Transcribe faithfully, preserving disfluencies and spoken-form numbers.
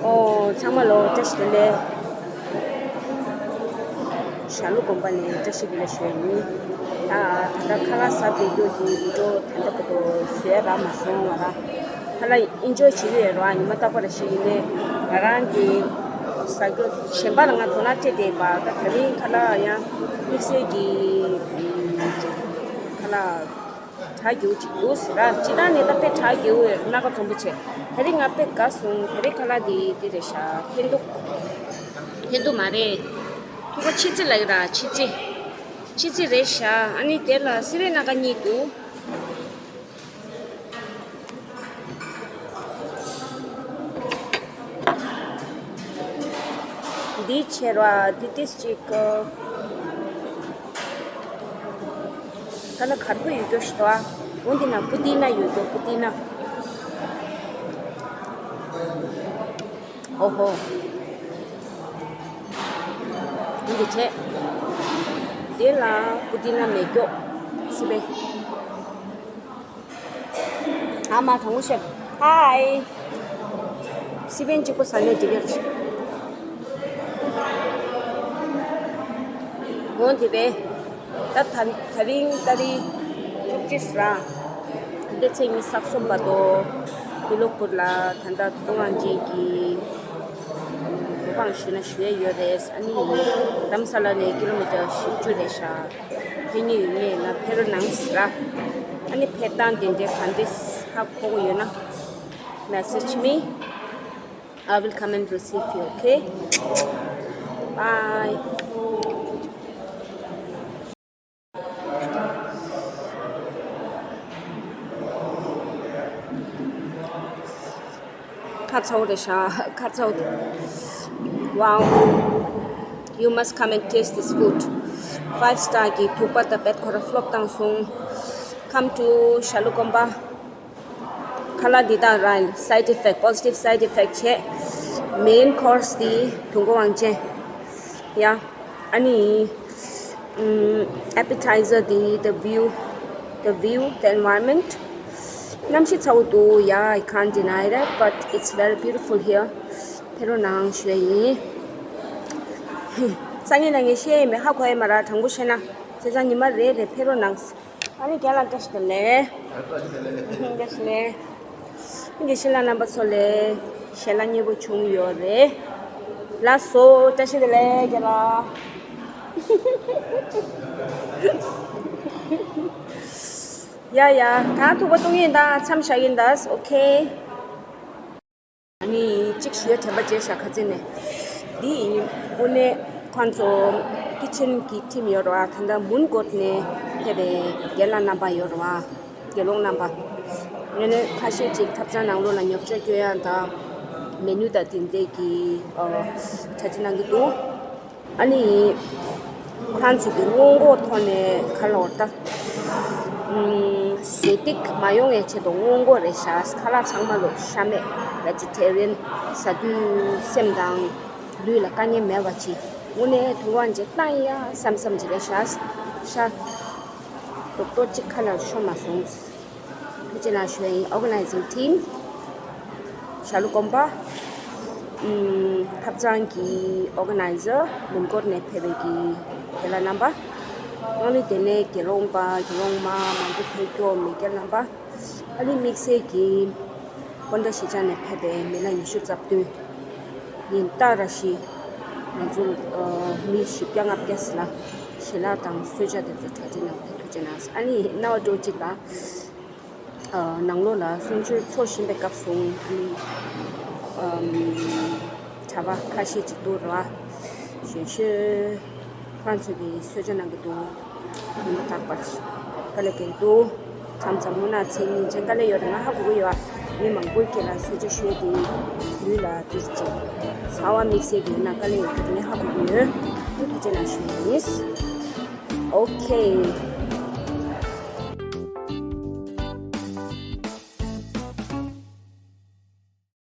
ཨོ། ཚང་མ་ལོ་བཀྲ་ཤིས་བདེ་ལེགས། ཞྭ་ལུ་དགོན་པ་ནས་བཀྲ་ཤིས་བདེ་ལེགས་ཞུ་ཡ་ཡིན། ཨ། ད་ལྟ་ཁ་ལག་ཟ་བསྡད་རྒྱུ་གི་བི་ཌིའོ་ད་ལྟ་བར་དུ་བཟོས་རག་མ་སོང་། ང་རང་ཁ་ལག་ཨེན་ཇོའི་བྱེད་ཀྱི་ཡོད་རེད་བ། ཉི་མ་རྟག་པ་རེ་ཞིག་ཡིན་ནའི་ང་རང་གི་ཟ་རྒྱུ་གཞན་པ་ལ་ང་དོ་སྣང་སྤྲད་བསྡད་པ། ད་དེ་རིང་ཁ་ལག་ཡང་དམིགས་བསལ་གྱི་ཁ་ལག་གྲ་རྒྱས་པོ་ཅིག་འདུག་ཟེར་ར། སྤྱིར་བཏང་ནས་ད་དཔེ་གྲ་རྒྱས་པོ་ཡོད། སྣ་ཁ་འཛོམས་པོ་བྱས། དེ་རིང་ང་དཔེ་དགའ་སོང་། དེ་རིང་ཁ་ལག་འདི་འདི་རེད་ཤག་འཐེན་ཐུག་འཐེན་ཐུག་མ་རེད། ཐུག་པ་ཕྱི་རྩི་ལབ་ཀྱི་ར། ཕྱི་རྩི། ཕྱི་རྩི་རེད་ཤག་ཨ་ནི་དེ་ལ་སི་པན་སྣ་ཁ་གཉིས་འདུག་འདི་ཆེ་ར། འདི་ཏིས་ཅིག་ད་ལ་གར་པོ་ཡོད་རྒྱུ་ཞིག་འདུག་ཨ། འོ་འདི་ན་པུ་ཏི་ན་ཡོད་རྒྱུ། པུ་ཏི་ན། ཨོ་ཧོ། འདི་བྱས། དེ་ལ་པུ་ཏི་ན་མེད་རྒྱུ། སི་པན། ཨ་མ་དྲང་པོ་བཤད། ཧའི། སི་པན་གཅིག་པོ་ཟ་ནས་འགྲིག་གི་རེད། འོ་དེ་རེད། ད་ད་ད་རིང་ཏ་རིག་བཅུ་གཅིག་ར། འདི་ཚེས་ཉི་ཤུ་རྩ་གསུམ་བར་དུ་ཏི་ལོག་པུར་ལ་ད་ལྟ་ཐུབ་དབང་ཅན་གྱི་གོ་འཕང་ཞུས་ན་ཞུ་ཡས་ཡོད་རེད། ཨ་ནི་རྡ་རམ་ས་ལ་ནས་ཀི་ལོ་མི་ཊར་བཞི་བཅུ་རེད་ཤག་ཕེབས་མཁན་ཡོད་ན་ཕེབས་རོགས་གནང་ཟེར་ར། ཨ་ནི་ཕེབས་སྟངས་དེ་འདྲའི་ག་འདྲས་ཧ་གོ་གི་ཡོད་ན། Message me. I will come and receive you, okay? Bye. ཁ་ཚ་བོ་རེད་ཤག་ཁ་ཚ་བོ། Wow. You must come and taste this food. Five star གི་ཐུག་པ་ད་བེད་ཁོ་ར་ཕོ་ལོབ་བཏང་སོང་། Come to ཞྭ་ལུ་དགོན་པ། ཁ་ལག་འདི་དག་རང་side effect, positive side effect བྱས། Main course འདི་དུས་འཁོར་དབང་ཆེན། Yeah. ཨ་ནི། ཨུམ། Appetizer འདི་the view, the view, the environment. གནམ་གཤིས་ཚ་བོ་འདུག Yeah, I can't deny that, but it's very beautiful here. ཕེབས་རོགས་གནང་ཞུ་ཡ་ཡིན། སང་ཉིན་ལ་ངས་བཤད་ཡས་མེད། ཧ་གོ་ཡས་མ་རེད། དྲང་པོ་བཤད་ན། བྱས་ཙང་ཉི་མ་རེ་རེ་ཕེབས་རོགས་གནང་། ཨ་ནི་རྒན་ལགས་བཀྲ་ཤིས་བདེ་ལེགས། བཀྲ་ཤིས་བདེ་ལེགས། དགེ་བཤེས་ལགས་རྣམ་པ་ཚོ་ལ་ཞལ་ལག་མཉེས་པོ་བྱུང་ཡོད་རེད། ལགས་སོ། བཀྲ་ཤིས་བདེ་ལེགས་རྒན་ལགས། ཡ་ཡ། ད་ཐུག་པ་བཏུང་ཡིན་ད། མཚམས་བཞག་ཡིན་ད། ཨོ་ཁེ། ཨ་ནི་གཅིག་ཞུ་ཡ་དྲན་པ་བརྗེད་ཤག་ཁ་སང་ནས། འདི་ཡིན། དངོས་གནས་ཁོང་ཚོ་ཀི་ཆེན་གྱི་ཁྲིམས་ཡོད་རེད་བ། ད་ལྟ་མོན་གྷོ་ནས་ཕེབས་པའི་རྒན་ལགས་རྣམ་པ་ཡོད་རེད་བ། དགེ་སློང་རྣམ་པ། དངོས་གནས་ཁ་ཤས་ཅིག་ཐབ་ཚང་ནང་ལོགས་ལ་ཉོ་སྤྱོད་སྐྱོན་ཡ་དང་། མེ་ནུ་དང་དེ་འདྲས་ཀྱི་ཨ་གྲ་སྒྲིག་གནང་གི་འདུག་ཨ་ནི། ཁོ་རང་ཚོ་གི་སྔོན་འགོག་ཐོག་ནས་ག་ལབ་དགོས་རེད་ད། ཨུམ། ཟས་སྡིག་མ་ཡོང་ངའི་ཆེད་དུ་སྔོན་འགོག་རེད་ཤག་ཁ་ལག་ཚང་མ་ལོ་ཤ་མེད། Vegetarian ཟ་དུས་སེམས་དང་ལུས་ལ་དཀའ་ངལ་མེད་པ་ཅིག་དངོས་གནས་དུས་དབང་ཅིག་བཏང་ཡ་བསམ་བསམ་ཅིག་རེད་ཤག་ཤ་རྡོག་རྡོག་ཅིག་ཁ་ལ་ཤོར་མ་སོང་། ཐུགས་རྗེ་གནང་ཞུ་ཡ་ཡིན། Organizing team ཞྭ་ལུ་དགོན་པ། ཨུམ། ཐབ་ཚང་གི་organizer མོན་གྷོ་ནས་ཕེབས་པའི་གི་རྒན་ལགས་རྣམ་པ། ཨ་ནི་དེ་ནས་དགེ་སློང་པ་དགེ་སློང་མ་མང་པོ་ཕེབས་རྒྱུ་མི་སྒེར་རྣམ་པ། ཨ་ནི་དམིགས་བསལ་གྱི་སྤོན་ཊ་གཞིས་ཆགས་ནས་ཕེབས་པའི་མི་ལ་ཉི་ཤུ་རྩ་བདུན། ཉིན་ལྟར་རེ་བཞིན་ང་ཚོ་ཨ་མི་བཞི་བརྒྱ་ལྔ་བརྒྱ་ལ་ཞལ་ལག་དང་གསོལ་ཇ་དེ་ཚོ་གྲ་སྒྲིག་གནང་བ་དེ་ཐུགས་རྗེ་གནང་། ཨ་ནི་རྣ་བ་སྤྲོ་སྐྱིད་ལ། ཨ་ནང་ལོགས་ལ་གསུང་ཆོས་འཚོགས་བཞིན་པའི་སྐབས་སུ་ཨ་ནི་ཨམ་གྲྭ་པ་ཁ་ཤས་ཅིག་འདུག་ར་བ། གཞོན་གཞོན་ཁོང་ཚོ་གིས་གསོལ་ཇ་གནང་གི་འདུག་ཉི་མ་རྟག་པར་དཀའ་ལས་རྒྱག་གི་འདུག་མཚམས་མཚམས་སྨོན་ལམ་ཚིག་གཉིས་ཅན་དཀའ་ལས་ཡོད་རེད། ང་ཧ་གོ་གི་ཡོད། མི་མང་པོའི་སྐད་ལ་གསོལ་ཇ་ཞུས་ཏེ་ལུས་ལ་དེ་ཅིག་ཚ་བ་དམིགས་བསལ་གྱི་ཡོད་ན་དཀའ་ལས་ཡོད་རྒྱུ་དེ་ངས་ཧ་གོ་གི་ཡོད། ཐུགས་རྗེ་གནང་ཞུ་ཡིན། ཨོ་ཁེ།